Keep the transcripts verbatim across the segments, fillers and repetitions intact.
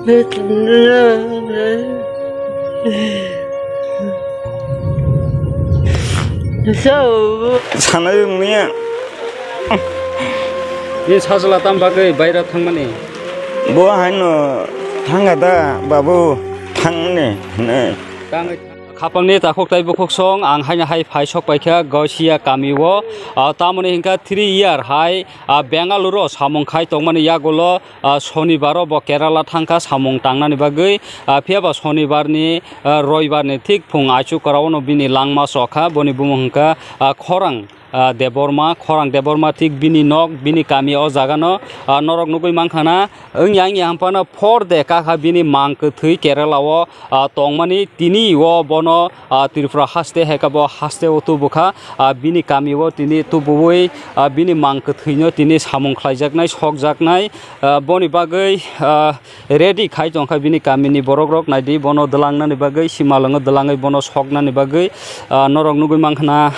Sanai wngya. Ni sajla tam bagwi baira thangmani? Bo haino thanga da, babu, thangni hwnwi. Tangwi. Khapangni takhuk tei bukhuk song ang haino hai phai sok paikha Gausia kamio. Ah, tamoni hwnkha three year hai, ah, Bengaluru samung khai tongmani yagulo, ah, Sonibaro bo Kerala thangkha samung tangnani bagwi. Ah, phiyaba Sonibarni, ah, Roibarni thik phung aichuk koraono bini langma chokha, boni bumung hwnkha, ah, Khorang, ah, Debbarma, Khorang Debbarma thik bini nok, bini kami o jagano, ah, norok nugwi mankha na, wngya wngya hwnphano phor de kakha bini mang kwthwi Kerala o, ah, tongmani tini o bono, ah, Tripura haste hai khe bo haste o tubukha, ah, bini kami o tini tubuwi, ah, bini mang kwthwino tini samung khlaijaknai, sokjaknai, ah, boni bagwi, ah, ready khai tongkha bini kamini borok rok, naidi bono dwlangnani bagwi, simalwngo dwlangwi bono soknani bagwi, ah, norok nugwi mankha na.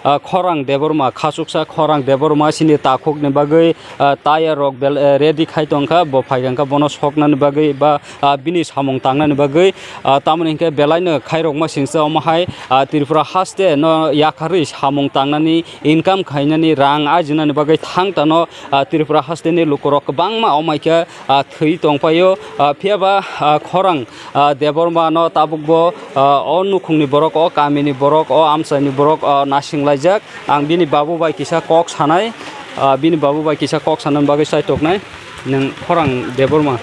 Ah, Khorang Debbarma, khachuksa Khorang Debbarma chini takhukni bagwi, ah, tayar rok bel-, eh, ready khai tongkha, bo phaikha khe bono soknani bagwi ba, ah, bini samung tangnani bagwi, ah, tamoni hinkhe belaino khairokma singsa omo hai, ah, Tripura haste no yakarwi samung tangnani, income khainani, rang ajinani bagwi thang tano, ah, Tripura haste ni lukurok kwbangma omaikha, ah, thwi tongpaio, ah, phiyaba, ah, Khorang, ah, Debbarma no tabukbo, ah, o nukhungni borok, o kamini borok, o amchaini borok, ah, nasinglaijak. Ang bini babu bai kisa kok sanai, ah, bini babu bai kisa kok sanani bagwi chaitoknai. Nwng Khorang Debbarma?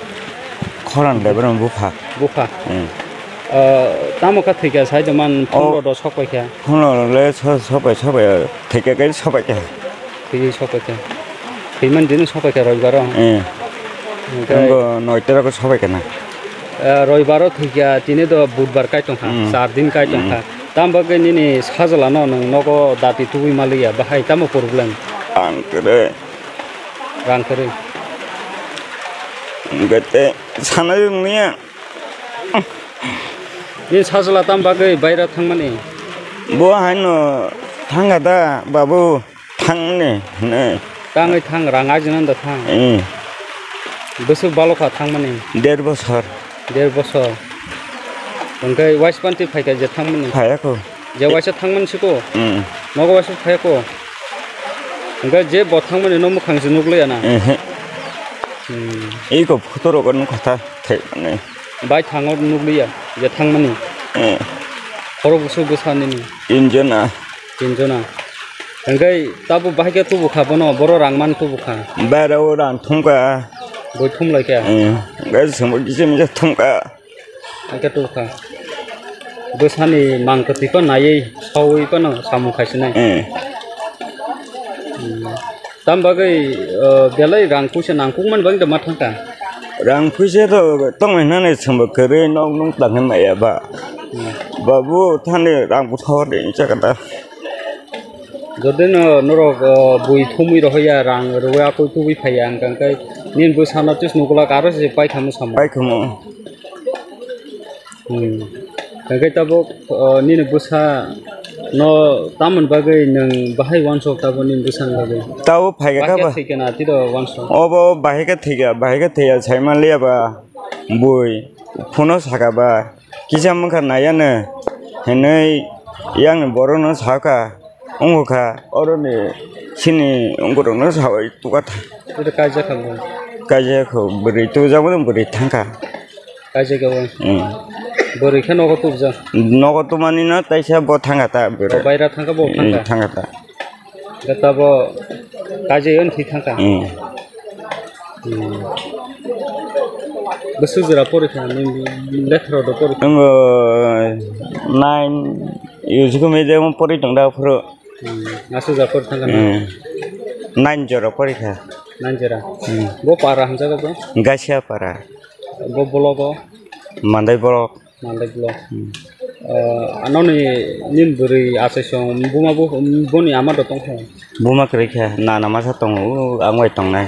Khorang Debbarma bupha. Bupha? Hmm. Ah, tamo kha thwikha sai de man O phunro do sok paikha? Phunro le so-, sok pai, sok pai, thwikha khe sok paikha. Thwi sok paikha. Thwiman dino sok paikha Roibaro. Eh. Oke. Nongo noita rogo sok paikha na. Eh, Roibaro thwikha, tini do Budbar kai tongkha, Hmm. char din kai Hmm. tongkha. Tam bagwi nini sajla no nwng nogo dati tubui maliya, bahai tamo problem? Ang kwrwi. Rang kwrwi. Gete sanai wngya. Nini sajla tam bagwi baira thangmani? Bo haino thangkha da, babu. Thangni hwnwi. Tangwi thang, rang ajinani da thang. Eh. Bwswk balokha thangmani? Der bosor. Der bosor. Hwnkhe waisa panti phaikha je thangmani? Phaiya kho. Je waisa thangmani siko? Mm. Nogo waisa phaiya kho? Hwnkhe je bo thangmani no mwkhang se nukliya na? Ehe. Hmm. Iko photo rogo nukha tha thai mani. Bai thango nukliya je thangmani? Eh. Khorok bwswk bwsa nini? Tinjona. Tinjona. Hwnkhe tabuk bahai khe tubukha bono, boro rang man tubukha. Bairao rang thumkha. Boi thumlaikha. Eh, hwnkhe chwngbo kisa misa thumkha. Hwnkhe tubukha. Bwsani mang kwtwi phano naiwi saui phano samung khaisinai. Eh. Hmm. Tam bagwi, uh, belai rang puisa nangkukmani bagwi da ma thangkha? Rang puisa to tongmani hwnwi chwngbo kwrwi nok nung tangwi maya ba. Hmm. Babu thani rang bwtha hor de wngcha kha da. Jodi no norok, uh, bui thumwi rohorya, rang rwwi akoi tubui phaiya, hwnkha khe nini bwsano tis nukglak aro se paikhamu samo. Paikhamu. Hmm. Hwnkhe tabuk, o, nini bwsa no tamoni bagwi nwng bahai uansuk tabuk nini bwsani bagwi? Tabuk phaikha kha ba? Bahai khe thwikha na tiro uansuk? Obo bahai khe thwikha, bahai khe thwikha saimaliya ba bui phuno sakha ba kisa mwkha naiya no hinwi yang borok no sakha. Wngkha oroni sini wngkorokno sawi tukatha. Ito kaijak kha bo? Kaijak kho, bwrwi tubujak bo, bwrwi thangkha. Kaijak kha bo? Hmm. Bwrwi khe nogo tubujak? Nogo tubumani no taisa bo thangkha ta, bwrwi. Bo baira thangkha, bo Hmm, thangkha? Thangkha ta. Khe tabo kaijak wng thwi thangkha? Hmm. Hmm. Bwswk jora porikha nini lekharo do porikha? Wngkha nine, Yusuk media mo pori tong da phuru. Hmm, aswk jora pori thangkha na? Hmm. Nine jora pori kha. Nine jora? Hmm. Bo para hamjago bo? Gasia para. Bo blogo? Mandai block. Mandai block. Hmm. Ah, anoni nini bwrwi achaisong buma bo, boni ama do tongkha? Buma kwrwi kha, nana masa tongo, o ang bai tongnai.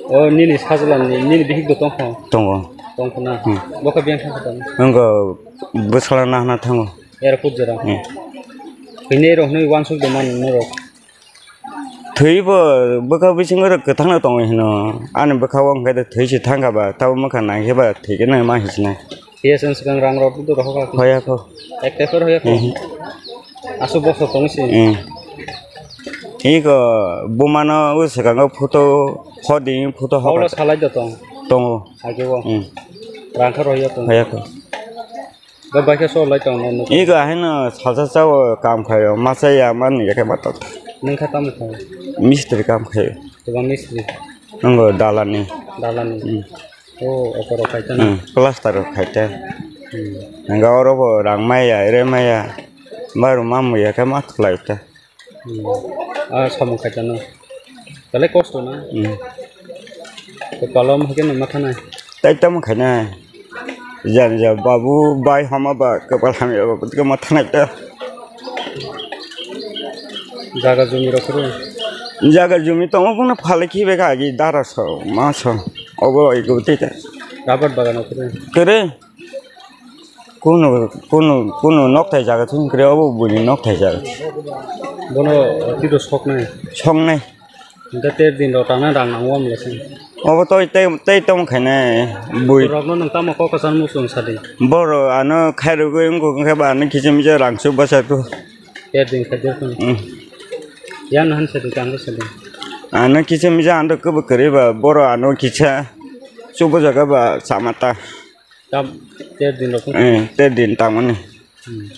O nini sajla ni, nini bihik do tongkha? Tongo. Tongkha na? Hmm. Bo khe biyang thangkha tamo? Wngkha bwsala nahana thango. Airport jora. Hmm. Hwnwi rok hwnwi uansuk de man norok. Thwi bo bwkha bisingo rw kwthangno tongo hino. Ani bwkha o hwnkhe thwi se thangkha ba, tabo mwkha nangkhe ba thwi khe nang ma hinsinai. P S N swkang rang rok do rohor kha. Hoya kho. Ek teper hoya kho. Mhm. Asu bosor tong si. Mhm. Iko bumano o swkango photo hodi photo Paulo hokar salai do tong. Tongo. Age bo. Mhm. Rang kha rohor tong. Hoya kho. Bo bai khe so lai tong no. Iko haino salsa sao kam khayo, masa ya man ya khe matok. Nang kha tamo khayo. Mistri kam khayo. Tobang mistri. Nongo dalani. Dalani. Mhm. Oh, okoro khaitano. Hmm, plaster rok khaita. Hmm. Hingke oro bo rang maya, ere maya. Baru mamu ya khe ma thulai ta. Hmm. Ah, samung khaitano. Tale kosto na. Hmm. Kopalo mo hake no mathanai. Tai tamo khainai. Jan ja babu bai hama ba kopal hamya ba kama thanai ta. Jaga jumi rok kuru. Jaga jumi tongo bono phalai khibai kha agi dara so ma so. Obo ego tei ta. Rabar bagan o kuru. Kere. Kunu, kunu, kunu nokthai jaga thung kre obo buini nokthai jaga. Bono tito soknai. Soknai. Hingke ter din rok tangna rang nango amle se. Obo toi tei, tei tong khainai bui. Rokno nang tamo kok kasan muchung sadi. Boro ano khairogoi wngkha khe ba ano kisa misa rang su bwsa tu. Ter din khadir kun. Hmm. Yan han sadi kang sadi. Ano kisa misa ando kubu kari ba boro ano kisa su bwsa ba samata. Tam ter din rok. Eh, ter din tamani. Hmm.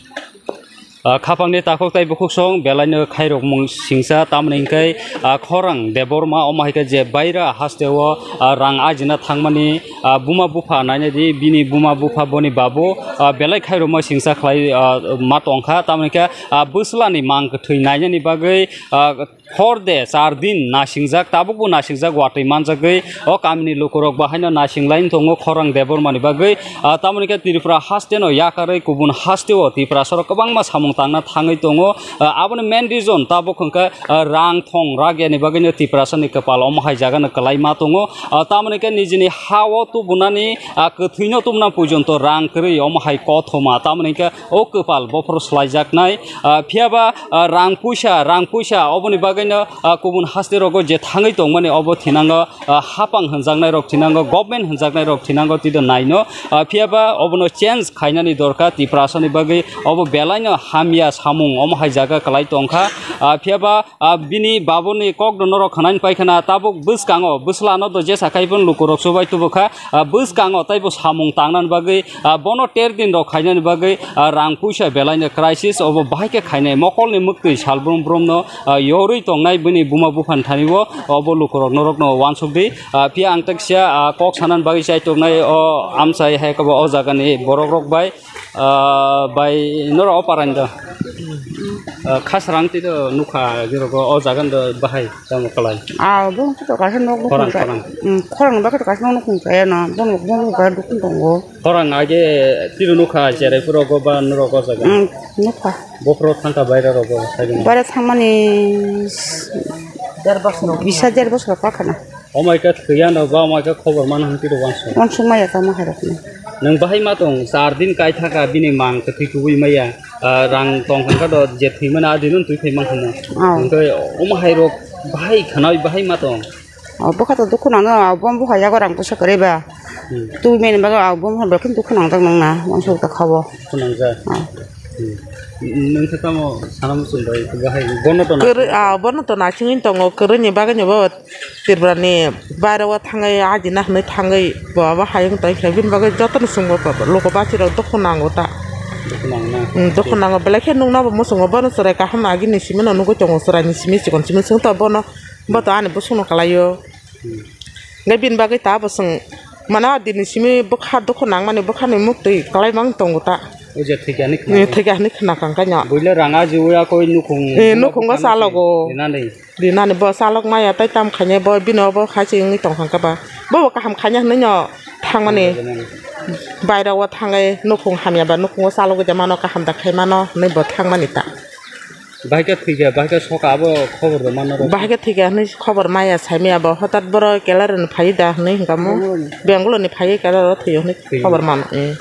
Ah, khapangni takhuk tei bukhuksong belaino khairokmung singsa, tamoni hwnkhe, ah, Khorang Debbarma omo hai khe je baira hasteo, ah, rang ajina thangmani, ah, buma bupha nainadi, bini buma bupha boni babu, ah, belai khairokma singsa khlai, ah, ma tongkha, tamoni khe, ah, bwslani mang kwthwi nainani bagwi, ah, Hor de char din nasingjak, tabukbo nasingjak watwi manjagwi o kamini lukurok bahaino nasinglai tongo Khorang Debbarmani bagwi. Ah, tamoni khe Tripura hasteno yakarwi kubun hasteo Tiprasarok kwbangma samung tangna thangwi tongo. Ah, aboni main reason tabuk hwnkhe, ah, rang thong ragyani bagwino Tiprasani kwpal omo hai jagano kwlai ma tongo. Ah, tamoni khe nijini ha-o tubunani, ah, kwthwino tubuna puijonto rang kwrwi omo hai kothoma. Tamoni khe o kwpal bophor swlaijaknai. Ah, phiya ba, ah, rang puisa, rang puisa, oboni bagwino, ah, kubun haste rogo je thangwi tongmani obo thinango, ah, hapang hwnjaknai rok thinango, government hwnjaknai rok thinango, twido naino. Ah, phiya ba obono change khainani dorkar, Tiprasani bagwi obo belaino hamya samung omo hai jaga kwlai tongkha. Ah, phiya ba, ah, bini babuni kokno norok khwnani paikhana tabuk bwskango, bwslano do jesa khai phano lukurok chubai tubukha. Ah, bwskango teibo samung tangnani bagwi, ah, bono ter din rok khainani bagwi, ah, rang puisa belaino crisis obo bahai khe khainai mokolni mwktwi sal brum brumno, ah, yorwi tongnai bini buma buphani thani o obo lukurok norokno uansuk di. Ah, phiya ang teksia, ah, kok sanani bagwi chai tongnai o amchai hai khe bo o jagani borok rok bai, ah, bai norok o parani do, ah, khasrang twi do nukha, jorok o jaga do bahai. Tamo kalai. Ah, bo khe to kaisa nok nukhung Khorang, chaya. Khorang. Hmm, khorang ba khe to kaisa nok nukhung chaya na. Bo nok bo ba dukun tongo. Khorang age tiro nukha cherai puro go ba norok o jaga. Hmm, nukha. Bophro thangkha baira rogo saidin. Baira thangmani der bosor. Bisa der bosor pakhana. Omai khe thwiya no ba omai khe khobor mano hwn tiro wansu. Wansu maya tamo hai rokni. Nwng bahai ma tong char din kai thaka bini mang kwthwi kubui maya. Ah, rang tong kha do je thwi mano a dino twi thwi man hwnmo. Oh. Hwnkhe omo hai rok bahai khwnai bahai ma tong. Oh, bwkha to dukhu nango, ah, bo bwkha yago rang puisa kwrwi ba. Hmm. Twi mani bagwi, ah, bo bwkha belai kheno dukhu nangjak nang na, uansuk ta kha bo. Dukhu nangjak. Oh. Hmm. Nwng khe tamo sana muchung bai bahai bono to na. Kwrwi, ah, bono to nasingwi tongo, kwrwini bagwi ni bo Tripura ni bairo o thangwi ajina hwnwi thangwi bo abo hayung tong khe bini bagwi jotono chwngbo luku bachirok dukhu nango ta. Dukhu nango na? Hmm, dukhu nango. Belai khe nukna bo muchungo bono chwrai kaham agini simi no nugwi tongo, chwraini simi chikon simi chwng to bono, bo to ani bosongno kwlaio. Hmm. Hwnkhe bini bagwi ta bo chwng mano dini simi bwkha dukhu nangmani bwkhani muktwi kwlai mang tongo ta. O je thwikha hwnwi khna. Hmm, thwikha hwnwi khna kang kanya. Buile rang ajiwi akoi nukhung. Eh, nukhungo chalogo. Rinani. Rinani bo chalok maya tei tam khainai bo bini obo khai se wngwi tong kha ba. Bo bo kaham khainai hwnwi no thangmani. Bairo o thangwi nukhung hamya ba nukhungo chalogwi de mano kaham da khai mano hwnwi bo thangmani ta. Bahai khe thwikha, bahai khe soka abo khobor rw mano rw. Bahai khe thwikha hwnwi khobor maya sai maya bo hotat boro Kelaro ni phai da hwnwi hwnkha mo. Bangalore ni. Bangalore ni phai Kelaro thwiyo hwnwi. Thwiyo. Khobor mano. Eh.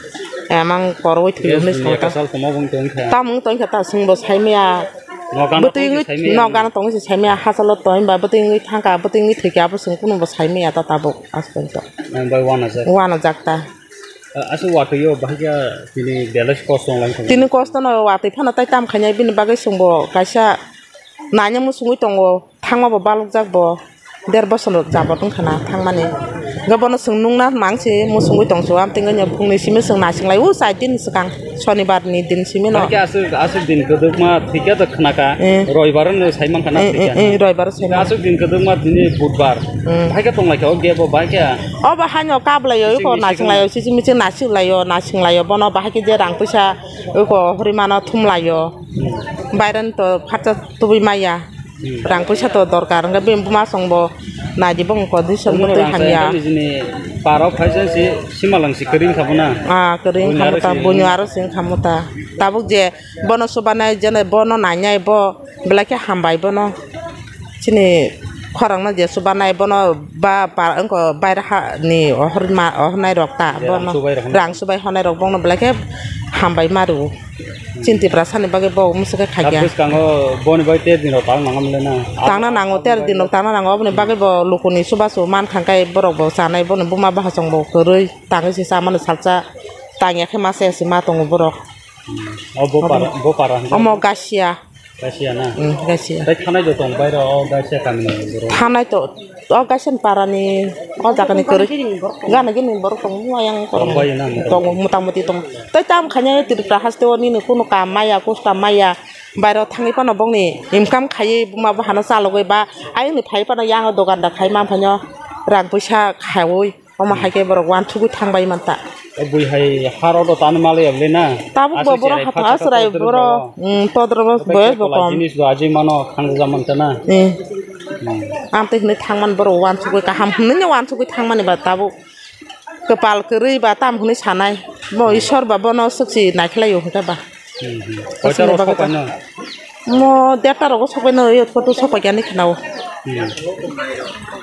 Amang koroi thwiyo hwnwi. Yes, songkha. Kasal tongma bo wng tong kha. Tam wng tong kha ta chwng bo sai maya. Nokano Bwtwi tongwi wngwi saimaya. Nokano tongwi se saimaya, hachalo tongwi ba bwtwi wngwi thangkha, bwtwi wngwi thwikha, abo chwng kunubo saimaya ta tabuk aswk. Nang bai wanajak. Wanajak ta. Ah, aswk watwi o bahai khe tini belai se kosto wng lai thangwi. Tini kosto no watwi phano tai tam khainai, bini bagwi chwngbo kaisa nanya muchungwi tongo, thangma bo balokjak bo. Der bosor jabot wngkha na thangmani. Hwnkhe bono chwng nukna mangsi muchungwi tongsu, amtwingo phungni simi chwng naising lai, o chai din swkang, sonibar ni din simi no. Bahai khe aswk, aswk din kwdwkma thwikhe to khnakha, Eh. Roibaro no sai mankha na Eh, eh, thwikha. Eh, Roibaro sai mankha. Aswk din kwdwkma tini budbar. Hmm. Bahai khe tonglaikha o gap o bahai khe. O ba haino kap laio, Miching, iko miching naising laio, chiching miching naising laio, naising laio. Bono bahai khe je rang puisa, iko horimano thum laio. Hmm. Bairani to phatsa tubui maya. Hmm. Rang puisa to dorkar, hwnkhe bini buma chwngbo naidi, bongni condition bo tei hamya. Nijini parok phaisa si simalang si kwrwi wngkha bo na. Ah, kwrwi wngkha mo ta, buini aro si wngkha mo ta. Tabuk je bono chubanai, jene bono nainai bo belai khe hambai bono. Chini khorang no je chubanai bono ba pa wngkha bairaha ni ohor ma, ohornai rok ta bono chubai rok. Rang chubai honai rok bono belai khe hambai ma rwo. Chini Tiprasani bagwi bo mwswk khe khaikha. Bwskango boni bai ter din rok tang nangam le na. Tangna nango, ter din rok tangna nango, oboni bagwi bo lukuni chubachu man khangkhai borok bo chanai, boni buma bahai chwngbo kwrwi tangwi se chamani salsa tangya khe masa se ma tongo borok. Hmm. O bo para, bo para hwnkhe? Omo Gasia. Gasia na? Hmm, Gasia. Tai thanai do tong bairo o Gasia kamini borok? Thanai to O Gaisani parani o jagani kwrwi gana gini borok tongo, ayang tongo, motamoti tongo. Tei tamo khainai Tripura haste o nini kunu kam maya, kusta maya, bairo thangwi phano bongni income khaiwi buma bo hano chalogwi ba ayangni phai phano yang o dogan da khai man phaino rang puisa khaiwi, omo hai khe borok uansugwi thangbai manta. O bui hai haro do tani malai ya bole na. Tabuk bo borok hathang aswrai borok, mm, todrobo boyos bo kom. Jinis do ajai mano khangja manta na. Mm. Hmm. Amtwi hwnwi thangmani borok uansugwi kaham hwnwi no uansugwi thangmani ba tabuk kwpal kwrwi ba tam hwnwi sanai. Bo Isor ba bono swkchi naikhlai o hwnkhe ba. Hmm, hmm. Koita rok sok paino? Mo derta rogo sok paino, yo photo sok paikha ni khwnao. Hmm.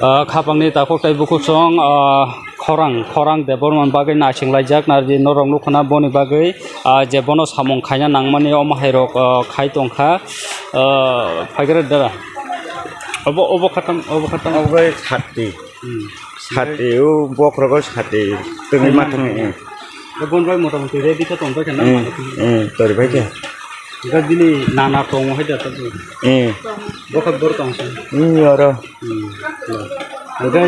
Ah, khapangni takhuk tei bukhuk song, ah, khorang, khorang Debbarma bagwi naising laijak nardi norok nukho na boni bagwi, ah, je bono samung khaina nangmani omo hai rok, ah, khai tongkha. Ah, phaikhe dara. Obo, obo khatam, obo khatam. Obo bai sati. Hmm. Sati, o bokhorogo sati. Tengwi ma thangwi, eh. Bon bai mota moti ready khe tong bai khe na. Hmm, hmm, tori bai khe. Ga bini nana tong hai da tong. Hmm. Bokhok bor tong sa. Hmm, oro. Hmm. Ga,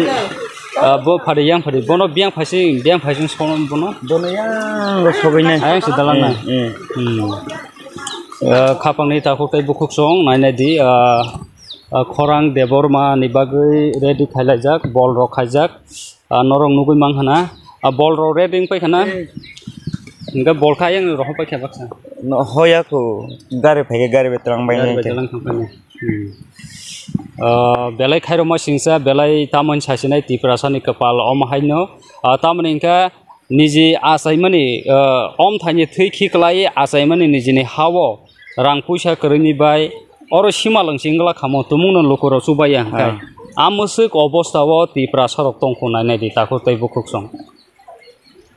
ah, bo phari yang phari. Bono biang phasing, biang phasing sonon bono. Bono yang sogwi nai. Ayang se dalang na. Hmm, hmm. Hmm. Ah, khapangni takhuk tei bukhuk song nai nai di, ah, ah, khorang Debbarma ni bagwi ready khailaijak, bol rok khaijak, ah, norok nugwi mankha na, ah, bol rok ready wngpai khana, hwnkhe bol kha ayang rohor pai kha baksa. No, hoya kho, gari phai khe gari bai twlang bai nai. Hmm. Ah, belai khairokma singsa, belai tamoni sasinai Tiprasani kwpal omo haino, ah, tamoni hwnkha, Niji achaimani, ah, omthaini thwi khiklai achaimani nijini ha-o rang puisa kwrwini bai oro simalwng se wngla khamo tumungno lukurok chubaiya hwnkhe. Ah. A mwswk obostha-o Tiprasarok tongkhu nainai di takhuk tei bukhuk song.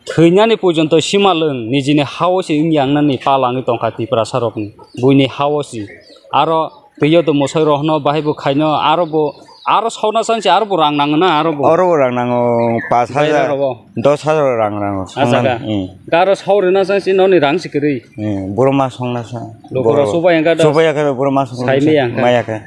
Thwinani porjonto simalwng nijini ha-o se wngya wngnani pala wngwi tongkha Tiprasarokni buini ha-o se. Aro Twiyo to mwsai rok hwno bahai bo khaino aro bo aro sauna chang se aro bo rang nango na aro bo. Oro bo rang nango pash hajar, dos hajar rang nango. Ah, jaga. Hmm. Garo sau rwna chang se noni rang se kwrwi. Hmm, boro ma songna sa. Lukurok chubai wngkha da. Chubai ya khe boro ma songna sa. Sai maya wngkha. Maya khe.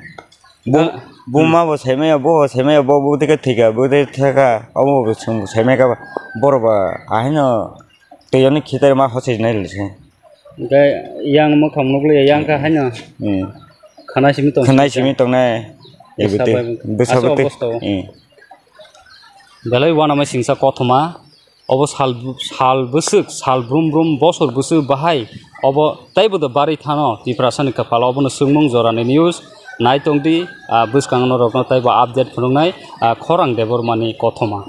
Bo, ah, bo ma bo sai maya, bo sai maya, bo bo tike thika, bo tike thaka, obo bo song sai maya kha ba. Boro ba ahino tei ani khitai ma hochai nai le se. Hwnkhe yang mwkhang nukliya, yang kha haino. Hmm. Khwnai simi tong. Khwnai simi tongnai. Bwsa bai bwsa aswk bwtwi. Obostha o. Hmm. Belai uanama singsa kothoma. Obo sal, sal bwswk, sal brum brum, bosor bwswk bahai. Obo teibo do barwi thano Tiprasani kwpalo obono swngmung jorani news. Nai tongdi, ah, bwskango norokno teibo update phunuknai, ah, Khorang Debbarmani kothoma.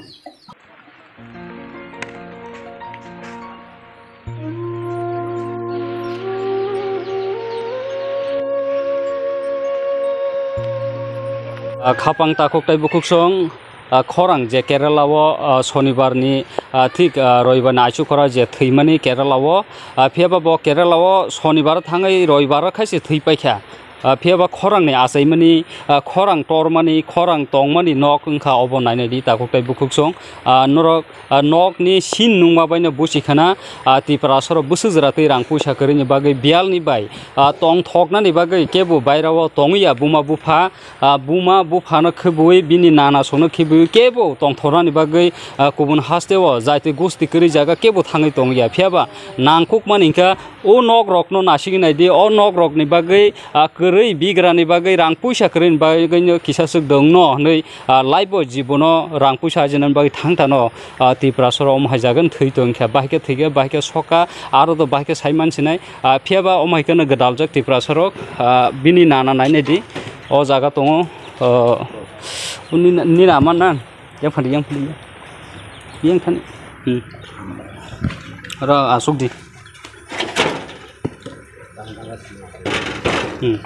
Ah, khapang takhuk tei bukhuk song, ah, khorang je Kerala o, ah, Sonibar ni, ah, thik, ah, Roibar ni aichuk khorang je thwimani Kerala o, ah, phiya ba bo Kerala o Sonibar thangwi Roibar khai se thwi paikha. Ah, phiya ba khorang ni achaimani, ah, khorang tormani, khorang tongmani nok wngkha obo nainai di takhuk tei bukhuk song. Ah, norok, ah, nok ni sin nungma bai no buchi khana, ah, Tiprasa rok bwswk jora twi rang puisa kwrwi ni bagwi biyal ni bai, ah, tong thok nani bagwi kebo baira o tongwi ya buma bupha, ah, buma bupha no khibui bini nana song no khibui kebo tong thok nani bagwi, ah, kubun haste o jati gusti kwrwi jaga kebo thangwi tong ya. Phiya ba nangkuk mani hwnkha o nok rok no nasigwi nai di, o nok rok ni bagwi ah, kwrwi bigrani bagwi rang puisa kwrwini bagwi no kisa swk dong no hwnwi, ah, life o jibono rang puisa ajinani bagwi thang tano, ah, Tiprasa rok omo hai jaga no thwi tong kha, bahai khe thwi kha, bahai khe sok kha, aro do bahai khe sai man sinai, ah, phiya ba omo hai kheno gwdaljak Tiprasa rok, ah, bini nana nainai di o jaga tongo, ah, nini, nini ama na yang phani yang phani yang thani, hmm, aro asuk di. Hmm.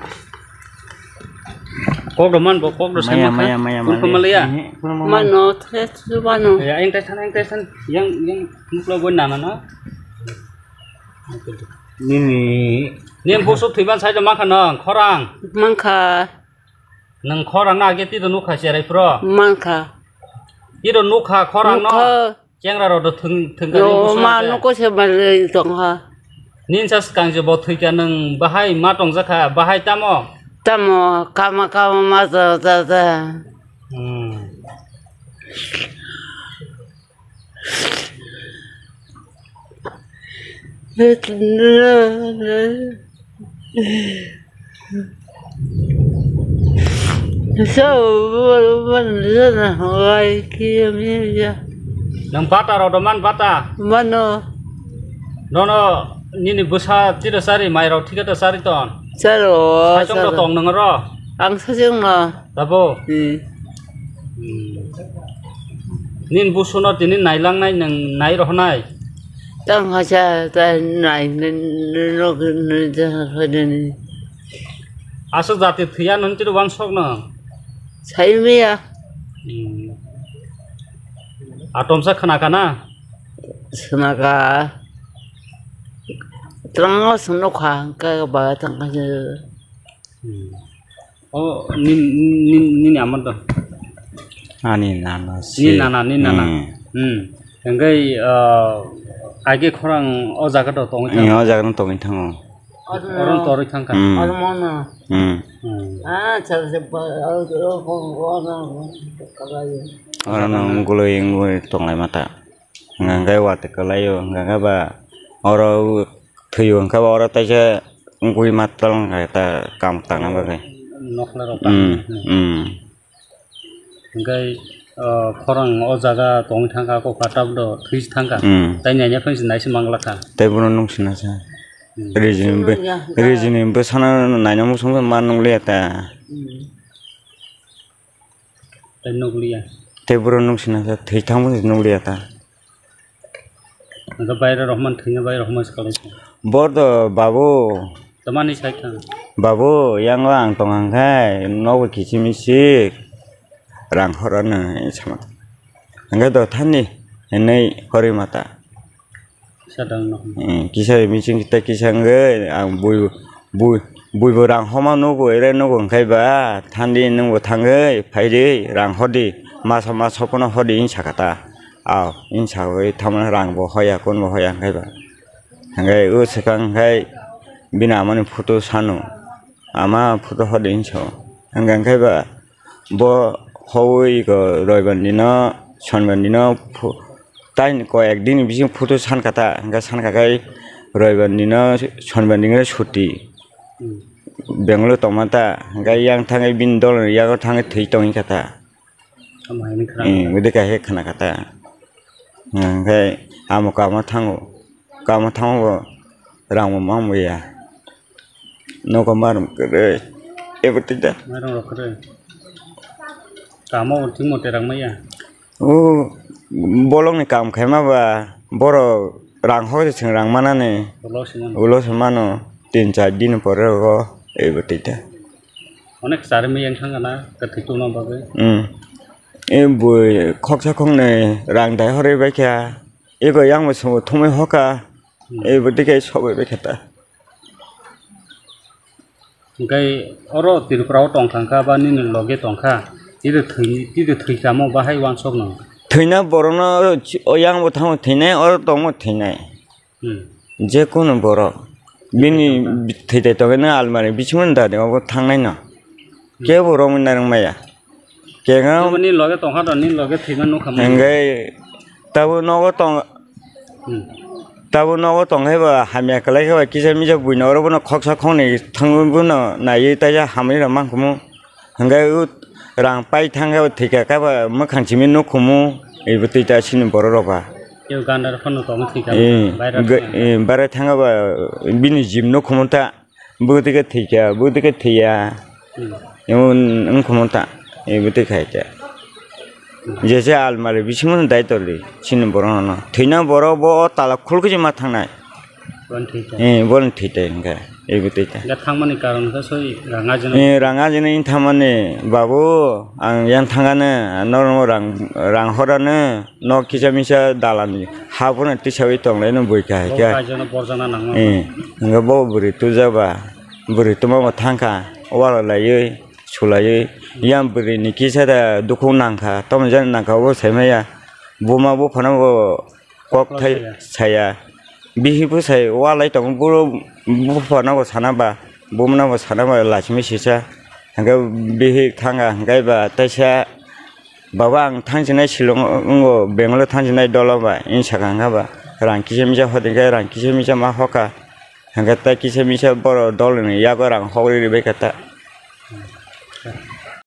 Kok do man bo, kok do maya, sama maya, maya, maya. Mano, tres mano. Ya, yang tes sana, yang tes sana. Yang, yang muklo bo nana no. Nini. Nen boso thwiban sai do mankha nang, khorang. Mankha. Nang khorang na age ti do nukha cherai pro. Mankha. Ti do nukha khorang no. Nukha. Chengra rok do thwng, thwngkha ni no, bwswk ma se. Nuko se ma le tong ha. Nin sa swkang je bo thwikha nwng bahai ma tongjakha, bahai tamo? Tamo, kama, kama ma ja, ja, ja. Hmm. Nang bata rok do man bata? Mano. Nono nini bwsa tiro chari mai rok thika to chari ton? Charo, saisong to charo. Tong nang ro? Ang saisong no. Tabo? Hmm. Hmm. Nin busuno tini nailangnai nwng nai rohonai? Tang hasa ta nai, nai, nai, nai, nai, nai, nai. Aswk jati thwiya nwng tini wansok no? Sai miya. Hmm. Atomsa khna kana? Khna ka. Trango swnokha, ka ba tang ka. Hmm. O, nin, nin, nini ama do? Ani nana si. Nini nana, nini nana. Hmm. Hmm. Hingke, ah, age khorang o jaga do tongwi thango? Hmm, o jaga no tongwi thango. Oron torwi thangkha? Hmm. Hmm. Hmm. Ah, chal se pa, o, o, o, o, o, o, o, o, o. Oro no nguloi, nguloi tonglai mata. Hingke watwi kwlaio, hingke ba oro thwio, hingke ba oro taisa wngwi ma tongkha ta kam tangna bagwi. Nokla rok. Hmm, hmm. Hingke, ah, khorang o jaga tongwi thangkha, kok katab do thwi thangkha. Hmm. Tai nanya phai se naisi manglakha. Tai bono nung sinasa. Hmm. Rijini bw-, rijini bwsano naina muchungkhe ma nungliya ta. Hmm. Tai nukliya. Tai boro nung sina khe thwi thangmani nukliya ta. Hingke baira rohman thwina bai rohman se kalai se. Bor do babu. Tamani sai thang. Babu, yango ang tong hang khai nogo kichi misi rang horo no sama. Hingke do thani hinwi hori mata. Kisa dang no. Hmm, kisa meeting kita kisa wngwi ang bui, bui, bui bo rang homa nugo, ere nugo, hingkhai ba thandi nungbo thangwi phaidi rang hodi, masa masa pono hodi, wng sakha ta. Aw, wng sawi tamo rang bo hoya, kun bo hoya, hingkhai ba. Hingkhai o swkang khai bini amani photo sanu, ama photo hodi, wng sao. Hingkhai ba, Bo hoi ko roibar dino, sonbar dino phu-, tai ko ek din bising photo sankha ta, hingke sankha khai roibar dino, sonbar dino suti. Hmm. Bangalore tongma ta, hingke yang thangwi bini dol ni yago thangwi thwi tongwi kha ta. Tamo hai ni khna. Hmm, bwdwi kha he khna kha ta. Hingke amo kamo thango. Kamo thango bo rang bo mang bo ya. Nogo marum kwrwi. Ebo twi da. Marum rok kwrwi. Kamo thwngmo terang maya. O bolong ni kam khaima ba borok rang hor se rang manani. Ulo se mano. Ulo se mano tin char din pore rogo ebo twi da. Onek sari maya wng thang kana kwthwi tongma bagwi. Hmm. E bui khoksa khoknwi rang dai horwi bai kha. Ego yang bo swngo thumwi hoka. Hmm. Ebo tike sogwi bai khe ta. Hwnkhe oro Tripura o tong thangkha ba nini loge tongkha, tide thwi, tide thwi kamo bahai uansok no? Thwina borokno o yang bo thango thwinai, oro tongmo thwinai. Hmm. Je kunu borok bini thwi tai tongwi nang almari bisingo da de obo thangnai no. Kebo romwi narwk maya. Kega Nini loge tongkha to, nini loge thwima nukha mo. Hwnkhe tabo nogo tong, Hmm. tabo nogo tongkhe ba hamya kwlai khe ba kisa misa buino oro bono khoksa khoknwi thangwi bono naiwi taisa hamwi rok mankhumu. Hwnkhe o rang pai thangkhe ba thwikha khe ba mwkhang simi nukhumu, ebo twi ta chini borok rok ba. Kebo gandar phano tongwi thwikha, Eh, viral ge-, thangkha. Eh, viral thangkha ba bini jim nukhumu ta. Bwtwi khe thwikha, bwtwi khe thwiya. Hmm. Emon wngkha ta, e bwtwi khai khe. Jese almari bisingo dai toli, chini borok no. Thwina borok bo o tala khulkhe ma thangnai. Bon thwikha. Eh, bon thwitai hwnkhe, e bwtwi ta. Ga thangmani karon khe soi rang ajino. Eh, rang ajino wng thangmani, babu, ang yang thangano, norok rang, rang horano. Nok kisa misa dalan ni ha phano tisawi tonglaino bui kahai Bo khe. Kaijakno borjakna nangma. Eh, hwnkhe bo bwrwi tubjak ba, bwrwi tubma bo thangkha, wala laiwi, sulaiwi, yang bwrwi ni kisa da dukhuk nangkha, tamo jani nangkha obo saimaya, buma buphano bo kok thai saya. Bihik bwsai walai tongo, buro buphano bo sana ba, bumno bo sana ba, lachimi sisa, hwnkhe bihik thangkha, hwnkhe ba teisa. Baba, ang thangsinai Shillong o, wngo, Bangalore thangsinai dolo bai, wng sakha hwnkha ba, rang kisa misa hodi khe rang kisa misa ma hokha, hwnkhe tei kisa misa borok dol ni yago rang hokri ribai kha ta.